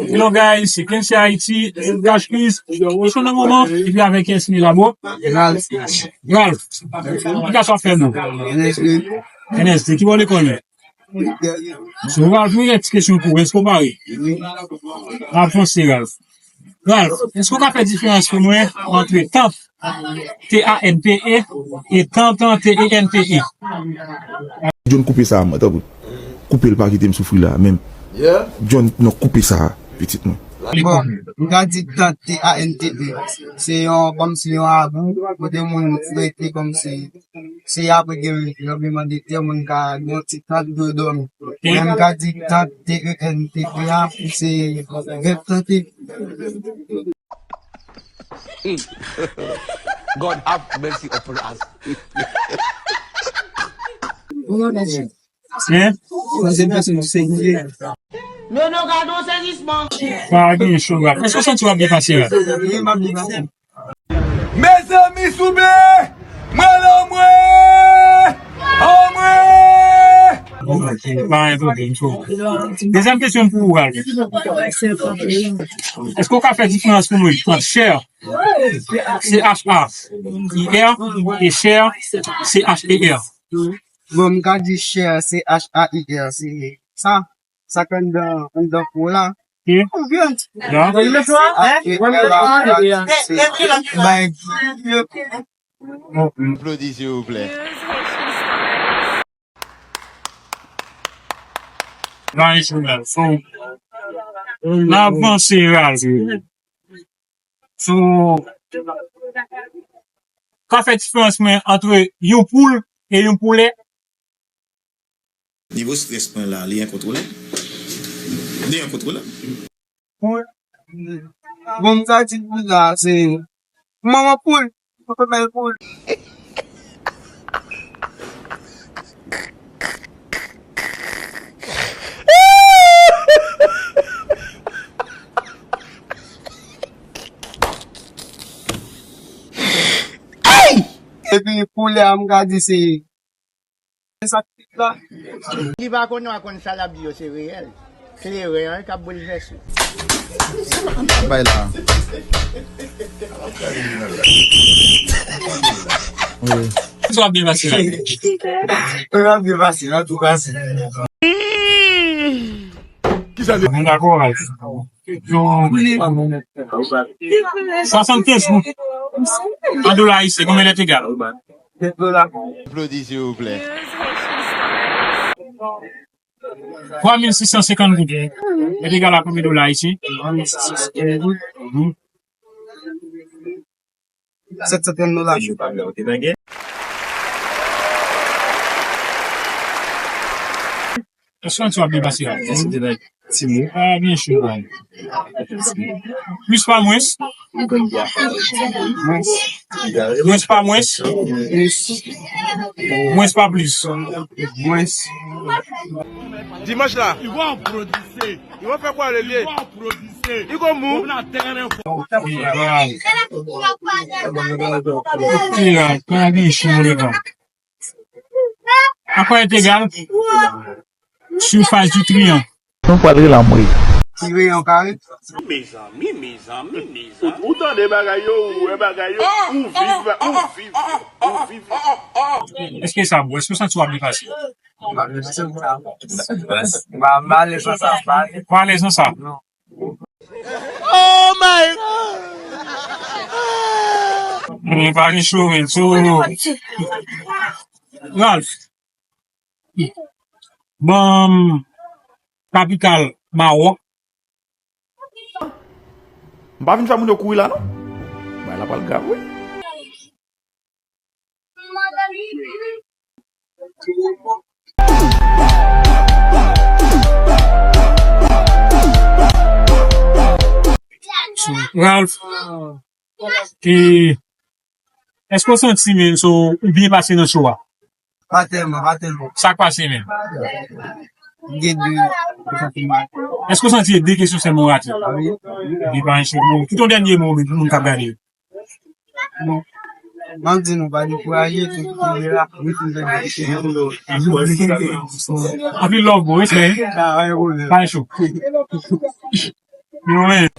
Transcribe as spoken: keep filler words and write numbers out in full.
Hello guys, se Kensi Haiti, Cash Keys, Ocean nan moman, epi avèk Esme la, bro. Ralph. Ralph, ki ka sa fè, bro? N S D. N S D, ki bò lekòl ou ye? So, Ralph, mwen gen ti kesyon pou ou, èske w pare? Wi. Avanse, Ralph. Ralph, èske w ka fè diferans pou mwen antre tant, T A N T E, e tantan, T E N T E? John, koupe sa, mwen, tanpri. Koupe l, pa kite m soufri la, menm. John, non, koupe sa, pitit mwen. Bon, m ka di tant, T A N T E. Se yon, kòmsi yon abri, kote moun rete kòmsi, se apre gen yon tranblemanntè, moun ka gen yon ti tant pou yo dòmi. Men m ka di tant, T E N T E a, se vèb tante. God have mercy upon us. Hein? Mwen se pèsonn serye. Nono, gade yon sezisman. Pa gen cho, Ralph. Èske w santi w ap byen pase, Ralph? Wi, m ap byen pase. Mezanmi, souple! Mwen la, mwen! An mwen! Ok, pa gen pwoblèm, so. Dezyèm kesyon pou ou, Ralph. Èske w ka fè diferans pou mwen ant share, C H A I R, e share, C H E R? Bon, m ka di share, C H A I R, se sa. Sa k anndan, anndan po la. Ok. Konfyans. Ya. Bay. Aplodi, silvouplè. Bay, silvouplè. So, n avanse, Ralph. So, ka fè diferans mwen ant yon poul e yon poulè? Nivo strès mwen la, li enkontwolab. Li enkontwolab. Bon, m sa di pou la, se manman poul, papa bèl poul. Epi poulè a, m ka di se Li pa konn, w a konn sa l ap di yo se reyèl. Kleren an k ap boulvèse. Bay la. Wi. Sa ap byen pase la. Sa ap byen pase, antouka. Kisa li? Mwen dakò, Ralph. Swasannkenz goud. An dola ayisyen, konbyen lè t egal? Aplodi, silvouplè. Twa mil sis san senkant goud. Lè t egal a konbyen dola ayisyen? Mhm. Sèt san trant dola. Èske w santi w ap byen pase la? Ti moun. Ah, byen si, bro. Plis pa mwens? Mwens. Mwens pa mwens? Plis. Mwens pa plis? Mwens. Dimanch la. Li va prodise. Li va fè kwa lele. Li va prodise. Li gon mou. Ou nan teren. Wow. Ok, la, pa gen chou, le gars. Ankò entegal. Surface du triangle. Nou pral rele anmwe. Tire yon kare. Mezanmi, mezanmi, mezanmi. Ou, ou tande bagay yo, ou wè bagay yo, ou viv, ou viv, ou viv. Èske sa bon? Èske w santi w ap byen pase? M pa alèz nan sa. M pa alèz nan sa? Non. Oh my God! Mwen pa gen cho, men, so, Ralph. Bon, kapital Mawòk. M pa vin fè moun yo kouri la, non. Bagay la pral grav, wi. Ralph, e, èske w santi, men, so, ou byen pase nan show a? Pa tèlman, pa tèlman. Sa k pase, men? M gen de, m santi m mal. Èske w santi e de kesyon sèlman w rate? Wi. Li pa yon show. Bon, kite yon dènye mo, men, pou moun k ap gade yo. Bon. M ap di nou, pa dekouraje, tout ki la, wi, tout. Anpil love, bro, respè. Pa yon pwoblèm. Pa yon show. Wi.